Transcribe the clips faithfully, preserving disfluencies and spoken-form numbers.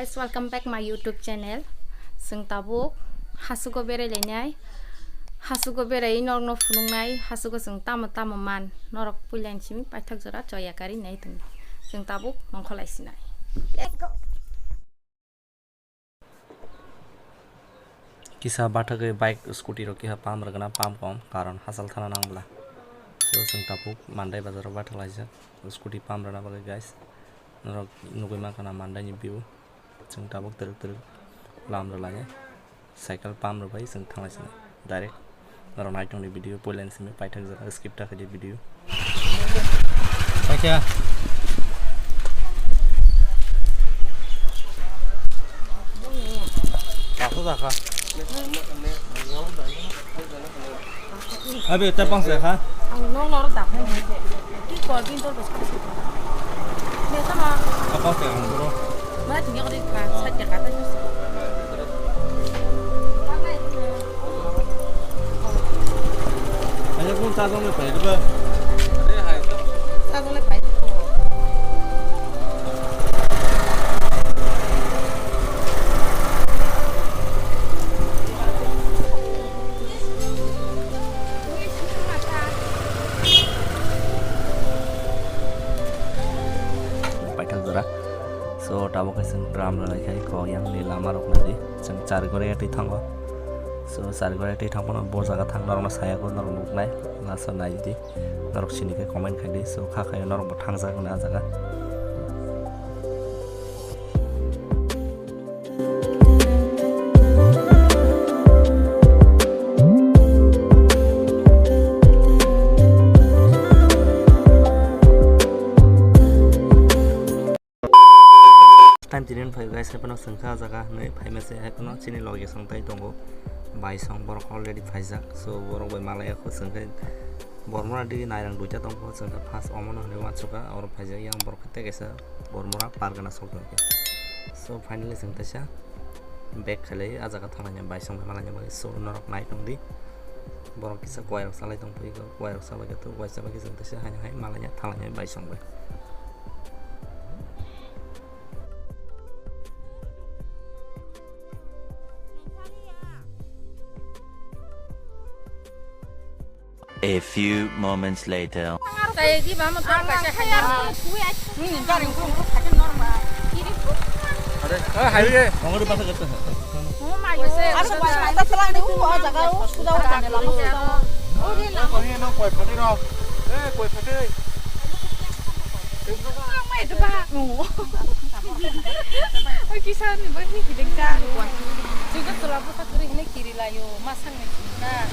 Guys, welcome back my YouTube channel. Chwng tabuk hasugo berai lainai, hasugo berai norokno phunuknai, hasugo chwng tamo tamo man, norok puila ni simi paithak jora choya kari nai tongdi. Chwng tabuk nongkhor lai sinai. Let's go. Kisa bathagwi bike scooty rok kiha pump rwgwna, pump kom karon hachal thana nang bwla. So chwng tabuk Mandai bazaro bathak laijak scooty pump rwna bagwi guys. Norok nugwi mankha na Mandai ni view. Chwng tabuk twrwk twrwk lam rwlai cycle pump rwbai chwng thanglai sini direct. Norok nai tongdi video, poilani simi paithak jora skip ta khaidi video. Paikha. Kaso jakha. Abi, ta pang se kha. Ang nong lor dak nai hai se. Ki kor bin tor bes. Ne sama. Apa se ang bro? Mana tini kau di kha, sa jaga ta. Hanya pun sa dong le pai ba. Sa dong le pai. Paithak jora. So, tabuk khe chwng ram rwlai khai kok yang ni lama rok nai di. Chwng chari gori twi thango. So, chari gori twi thang phano bo jaga thang norok no saya ko norok nuknai. Last o nai di. Norok sini khe comment khai di. So, kha khai norok bo thang jak na jaga. Time tini phai guys, hai phano chwng kha jaga hinwi phai mase, hai phano chini loge song tai tongo. Bai song borok already phaijak, so borok bai malaya kho chwng khe bormora digi nairang duita tong kho chwng khe first omono hinwi uansukha, oro phaijak yang borok khe tei kaisa bormora pargana sok tong khe. So finally chwng teisa back khalai ah jaga thanglaina bai song bai malaina bagwi, so norok nai tong di. Borok kisa kuwai rok salai tong phi kho, kuwai rok salai khe to kuwai salai khe chwng teisa haino hai malaina thanglaina bai song bai. A few moments later. Oi, kisa ni bai ni hideng ka. Juga sula busa kiri hine kiri layo, masang ni kiri ka.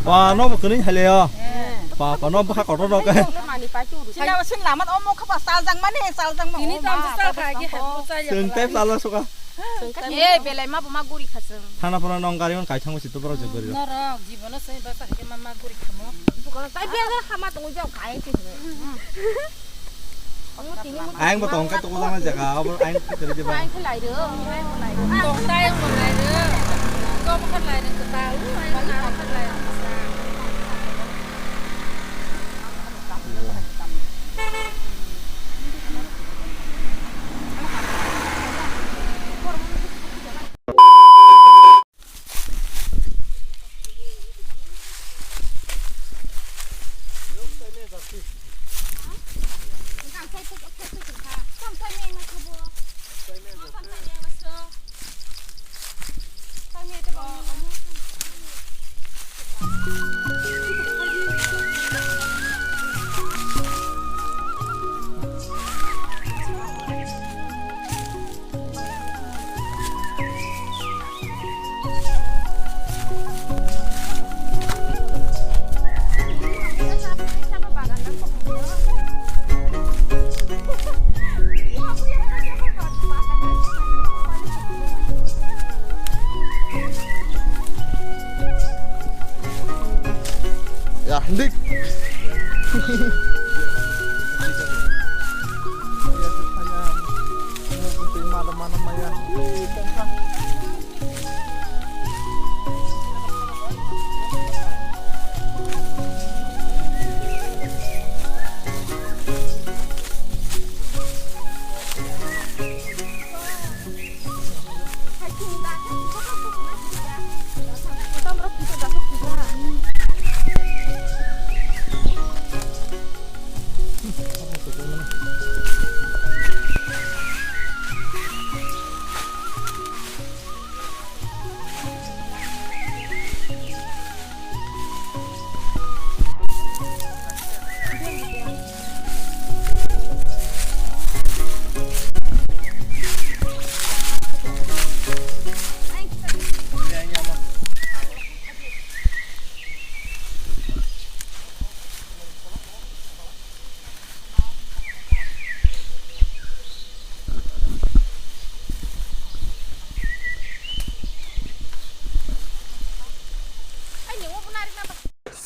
Wa, no bo kini hale yo. Eh. Pa, pa, no bwkha kotor no kai. Sila, sila lamat omo khapa saljang mani, saljang ma. Ini tam sal ka gi hai ko sa ya. Seng tep sala suka. Eh, belai ma bo ma guri khaseng. Thana pora nong gari on kai thang si to pora jog gari. Norok jibono soi basa ke ma ma guri khamo. Bukan tai biasa khama tong jao kai ti. Ang bo tong kha tong jana jaga, abo ang kha tong jana. Ang kha lai do, ang kha lai do. Tong tai ang bo lai do. Ko bo kha lai do, ko ta u, ang kha lai do. Ya, hendik.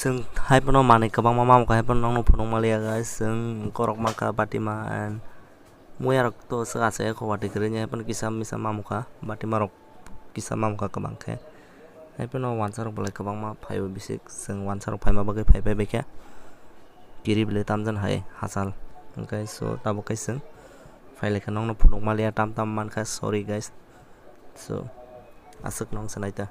Chwng hai phano manwi kwbangma mamukha, hai phano nokno phunukma liya guys, chwng korok mankha batima and muya rok to swk achai kho watwi kwrwi, hai phano kisa misa mamukha, batima rok kisa mamukha kwbang khe. Hai phano wansa rok belai kwbangma phaibo bisik, chwng wansa rok phaima bagwi phai phai baikha kiri bwlwi tamjani hai hachal. Hwnkhe so tabuk khe chwng phailaikha, nokno phunukma liya, tam tam mankha, sorry guys. So aswk nong sanai ta.